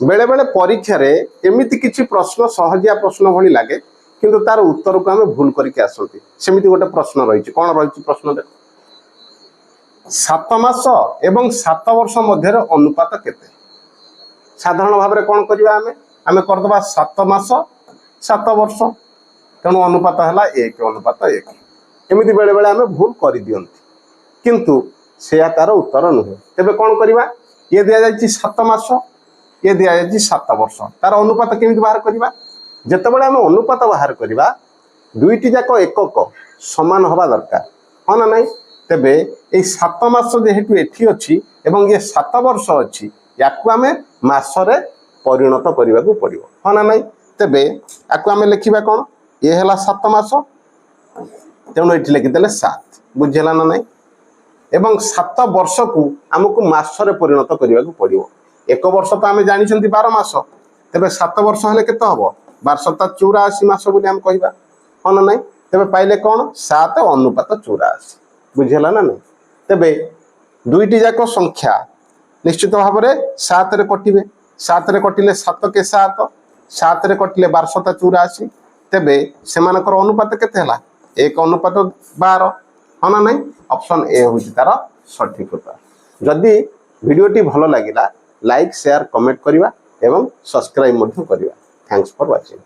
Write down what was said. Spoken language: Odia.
ବେଳେବେଳେ ପରୀକ୍ଷାରେ ଏମିତି କିଛି ପ୍ରଶ୍ନ ସହଜିଆ ପ୍ରଶ୍ନ ଭଳି ଲାଗେ, କିନ୍ତୁ ତାର ଉତ୍ତରକୁ ଆମେ ଭୁଲ କରିକି ଆସନ୍ତି। ସେମିତି ଗୋଟେ ପ୍ରଶ୍ନ ରହିଛି। କ'ଣ ରହିଛି ପ୍ରଶ୍ନ ଦେଖ। 7 ମାସ ଏବଂ 7 ବର୍ଷ ମଧ୍ୟରେ ଅନୁପାତ କେତେ? ସାଧାରଣ ଭାବରେ କ'ଣ କରିବା ଆମେ? ଆମେ କରିଦେବା 7 ମାସ 7 ବର୍ଷ, ତେଣୁ ଅନୁପାତ ହେଲା 1:1। ଏମିତି ବେଳେବେଳେ ଆମେ ଭୁଲ କରିଦିଅନ୍ତି, କିନ୍ତୁ ସେୟା ତାର ଉତ୍ତର ନୁହେଁ। ତେବେ କ'ଣ କରିବା? ଇଏ ଦିଆଯାଇଛି 7 ମାସ, ଇଏ ଦିଆଯାଇଛି 7 ବର୍ଷ। ତାର ଅନୁପାତ କେମିତି ବାହାର କରିବା? ଯେତେବେଳେ ଆମେ ଅନୁପାତ ବାହାର କରିବା, ଦୁଇଟି ଯାକ ଏକକ ସମାନ ହେବା ଦରକାର, ହଁ ନା ନାହିଁ? ତେବେ ଏଇ 7 ମାସ ଯେହେତୁ ଏଠି ଅଛି ଏବଂ ଇଏ 7 ବର୍ଷ ଅଛି, ୟାକୁ ଆମେ ମାସରେ ପରିଣତ କରିବାକୁ ପଡ଼ିବ, ହଁ ନା ନାହିଁ? ତେବେ ୟାକୁ ଆମେ ଲେଖିବା କ'ଣ? ଇଏ ହେଲା 7 ମାସ, ତେଣୁ ଏଠି ଲେଖିଦେଲେ 7। ବୁଝିହେଲା ନା ନାହିଁ? ଏବଂ 7 ବର୍ଷକୁ ଆମକୁ ମାସରେ ପରିଣତ କରିବାକୁ ପଡ଼ିବ। ଏକ ବର୍ଷ ତ ଆମେ ଜାଣିଛନ୍ତି 12 ମାସ। ତେବେ 7 ବର୍ଷ ହେଲେ କେତେ ହବ? 12 ସତା 84 ମାସ ବୋଲି ଆମେ କହିବା, ହଁ ନା ନାହିଁ? ତେବେ ପାଇଲେ କ'ଣ? 7:84। ବୁଝିହେଲା ନା ନାହିଁ? ତେବେ ଦୁଇଟି ଯାକ ସଂଖ୍ୟା ନିଶ୍ଚିତ ଭାବରେ 7ରେ କଟିବେ। 7ରେ କଟିଲେ 7 କେ 7, 7ରେ କଟିଲେ 12 ସତା 84। ତେବେ ସେମାନଙ୍କର ଅନୁପାତ କେତେ ହେଲା? 1:12, ହଁ ନା ନାହିଁ? ଅପସନ୍ ଏ ହେଉଛି ତାର ସଠିକ ଉତ୍ତର। ଯଦି ଭିଡ଼ିଓଟି ଭଲ ଲାଗିଲା, ଲାଇକ୍, ସେୟାର, କମେଣ୍ଟ କରିବା ଏବଂ ସବସ୍କ୍ରାଇବ୍ ମଧ୍ୟ କରିବା। Thanks for watching.